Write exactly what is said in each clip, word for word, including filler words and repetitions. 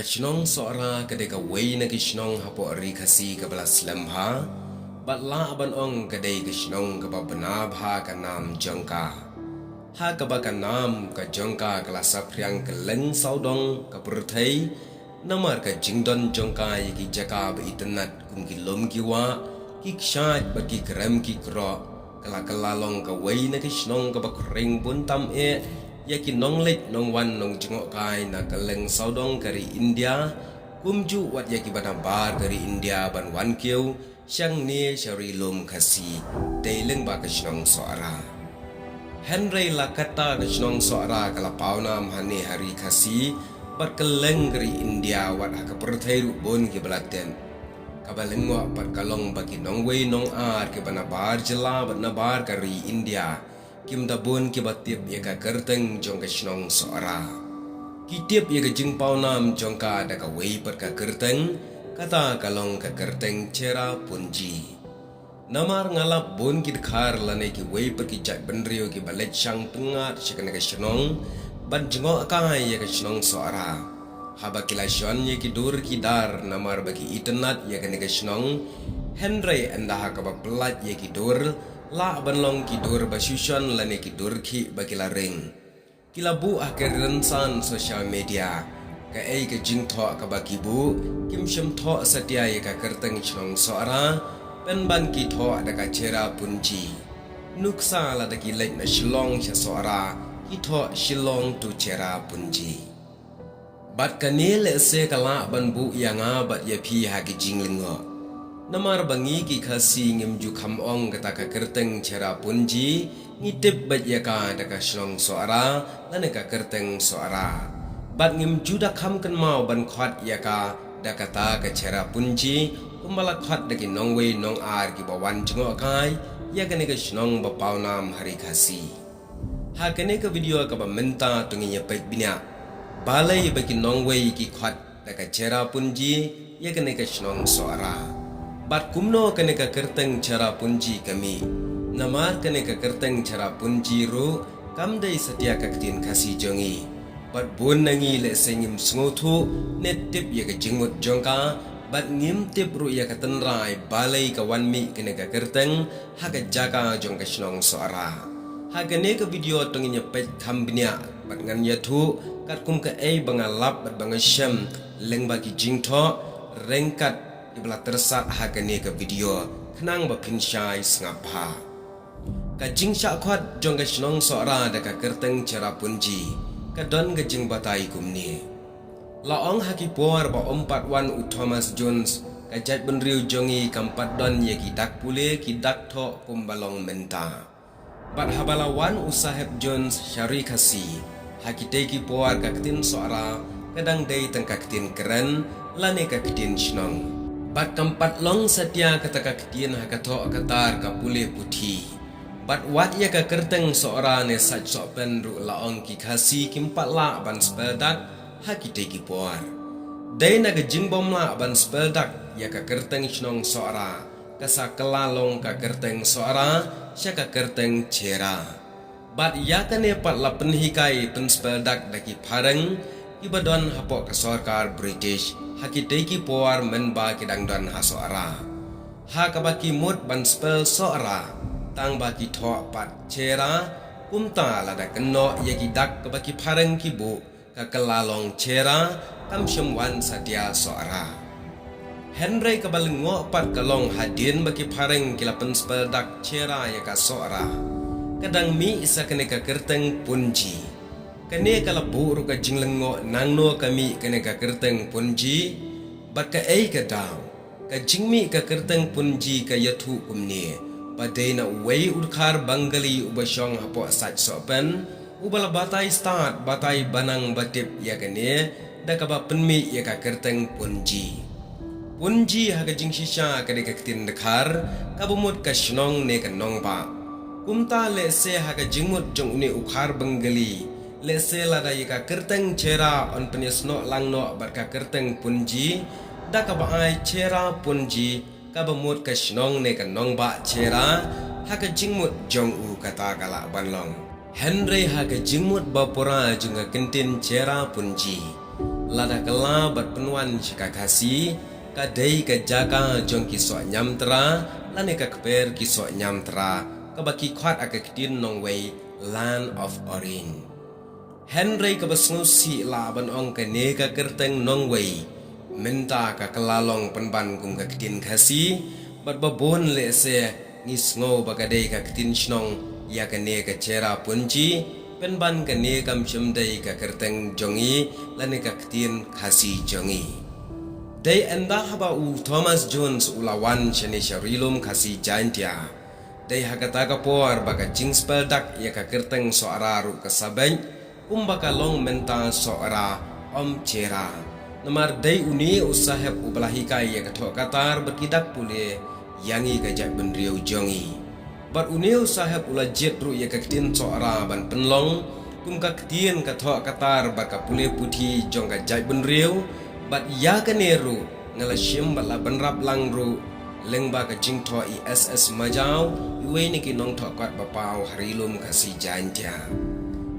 Ka shnong Sohra ka dei kawei na ki shnong hapoh Ri Khasi kaba la slem bha, bad lah ban ong ka dei ka shnong kaba bna bha ka nam jong ka. Ha kaba ka nam ka jong ka ka la saphriang kylleng sawdong ka pyrthei, namar ka jingdon jong ka ïa ki jaka ba itynnad kum ki lum ki wah, ki kshaid bad ki krem ki krok, ka la kylla long kawei na ki shnong kaba khring bun tam eh ïa ki nongleit nongwan nongjngohkai na kylleng sawdong ka ri India, kumjuh wat ïa kiba nabar ka ri India ban wan kiew shangne sha ri lum Khasi, dei lyngba ka shnong Sohra. Hynrei la katta ka shnong Sohra ka la pawnam hangne ha Ri Khasi bad kylleng ka ri India, wat ha ka pyrthei ruh bun kiba la tip. Kaba lyngngoh pat ka long ba ki nongwei nongar kiba nabar jylla bad nabar ka ri India, kim da bun kiba tip ïa ka kyrteng jong ka shnong Sohra. Ki tip ïa ka jingpawnam jong ka da kawei pat ka kyrteng, kata ka long ka kyrteng Cherrapunji. Namar nga lap bun ki dkhar lane kiwei pat ki jaitbynriew kiba leit shang pyngngad sha kane ka shnong ban jngohkai ïa ka shnong Sohra. Haba ki la shon ïa ki dur ki dar namar ba ki itynnad ïa kane ka shnong, hynrei ynda ha kaba pyllait ïa ki dur, lah ban long ki dur ba shu shon lane ki dur khih ba ki la ring. Ki la buh ha ka rynsan social media kaei ka jingthoh kaba ki buh, kim shym thoh satia ïa ka kyrteng shnong Sohra, pynban ki thoh da ka Cherrapunji. Nuksa lada ki leit na Shillong sha Sohra, ki thoh Shillong to Cherrapunji. Bad kane lehse ka lah ban buh ïa nga bad ïa phi ha ki jinglyngngoh. Namar ba ngi ki Khasi ngim ju kham ong kata ka kyrteng Cherrapunji, ngi tip beit ïa ka da ka shnong Sohra lane ka kyrteng Sohra. Bad ngim ju da kham kynmaw ban khot ïa ka da kata ka Cherrapunji, kumba la khot da ki nongwei nongar kiba wan jngohkai ïa kane ka shnong ba pawnam ha Ri Khasi. Ha kane ka video kaba mynta to ngin ïa peit bniah balei ba ki nongwei ki khot da ka Cherrapunji ïa kane ka shnong Sohra. Bad kumno kane ka kyrteng Cherrapunji ka mih. Namar kane ka kyrteng Cherrapunji ruh kam dei satia ka ktien Khasi jong ngi. Bad bun na ngi lehse ngim sngewthuh ne tip ïa ka jingmut jong ka, bad ngim tip ruh ïa ka tynrai balei ka wan mih kane ka kyrteng ha ka jaka jong ka shnong Sohra. Ha kane ka video to ngin ïa peit kham bniah bad ngan ïathuh katkum kaei ba nga lap bad ba nga shem lyngba ki jingthoh ryngkat kiba la tyrsad ha kane ka video, khnang ba phin shai sngap bha. Ka jingshah khot jong ka shnong Sohra da ka kyrteng Cherrapunji ka don ka jingbatai kumne. La ong ha ki por ba ym pat wan u Thomas Jones, ka jaitbynriew jong ngi kam pat don ïa ki dak pule ki dak thoh kumba long mynta. Bad haba la wan u Saheb Jones sha Ri Khasi, ha kitei ki por ka ktien Sohra ka dang dei tang ka ktien kren lane ka ktien shnong. Bad kam pat long satia kata ka ktien ha ka thoh ka tar ka pule puthi. Bad wat ïa ka kyrteng Sohra ne Sait Sohpen ruh la ong ki Khasi kim pat lah ban spell dak ha kitei ki por. Dei na ka jingbym lah ban spell dak ïa ka kyrteng shnong Sohra, ka sa kylla long ka kyrteng Sohra sha ka kyrteng Cherra. Bad ïa kane pat la pynhikai pynspell dak da ki phareng kiba don hapoh ka sorkar British ha kitei ki por mynba ki dang don ha Sohra. Ha kaba ki mut ban spell Sohra, tang ba ki thoh pat Cherra, kumta lada kynnoh ïa ki dak kaba ki phareng ki buh, ka kylla long Cherra, kam shym wan satia Sohra. Hynrei kaba lyngngoh pat ka long hadien ba ki phareng ki la pynspell dak Cherra ïa ka Sohra, ka dang mih sa kane ka kyrteng Punji. Kane ka la buh ruh ka jinglyngngoh nangno ka mih kane ka kyrteng Punji, bad kaei ka daw. Ka jingmih ka kyrteng Punji ka ïathuh kumne, ba dei na uwei u dkhar Bengali uba shong hapoh Sait Sohpen, uba la batai stad batai banang ba tip ïa kane da kaba pynmih ïa ka kyrteng Punji. Punji ha ka jingshisha ka dei ka ktien dkhar kaba mut ka shnong ne ka nongbah. Kumta lehse ha ka jingmut jong une u dkhar Bengali, lehse lada ïa ka kyrteng Cherra yn pynïasnoh lang noh bad ka kyrteng Punji, da kaba ai Cherrapunji, kaba mut ka shnong ne ka nongbah Cherra, ha ka jingmut jong u kata ka lah ban long. Hynrei ha ka jingmut ba pura jong ka kyntien Cherrapunji, Lada kylla bad pynwan sha ka Khasi, ka dei ka jaka jong ki soh niamtra, lane ka kper ki soh niamtra, kaba ki khot ha ka ktien nongwei, Land of Orange. Hynrei kaba sngewsih lah ban ong kane ka kyrteng nongwei, mynta ka kylla long pynban kum ka ktien Khasi, bad ba bun lehse ngi sngew ba ka dei ka ktien shnong ïa kane ka Cherrapunji, pynban kane kam shym dei ka kyrteng jong ngi, lane ka ktien Khasi jong ngi. Dei ynda haba u Thomas Jones u la wan shane sha Ri Lum Khasi Jaintia. Dei ha kata ka por ba ka jingspell dak ïa ka kyrteng Sohra ruh ka sa beit, kumba ka long mynta Sohra, ym Cherra. Namar dei une u saheb uba la hikai ïa ka Thoh Katar bad ki dak pule ïa ngi ka jaitbynriew jong ngi. Bad une u saheb u la jied ruh ïa ka ktien Sohra ban pynlong kum ka ktien ka Thoh Katar bad ka pule puthi jong ka jaitbynriew, bad ïa kane ruh nga la shim bad la bynrap lang ruh lyngba ka jingthoh i S S Majaw, iwei na ki nongthoh kot ba paw ha Ri Lum Khasi Jaintia.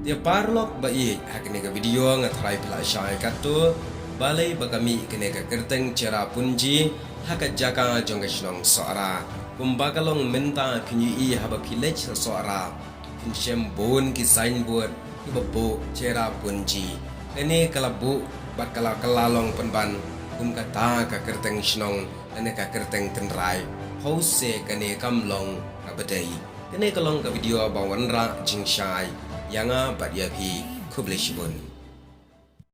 Te paralok ba ïeit, ha kane ka video nga tharai phi la shai katto balei ba ka mih kane ka kyrteng Cherrapunji ha ka jaka jong ka shnong Sohra. Kumba ka long mynta phin ïohi haba phi leit sha Sohra, phin shem bun ki signboard kiba buh Cherrapunji. Kane ka la buh bad ka la kylla long pynban kum kata ka kyrteng shnong lane ka kyrteng tynrai. Hynrei kane kam long kaba dei. Kane ka long ka video ba wanrah jingshai ïa nga bad ïa phi. Khublei shibun.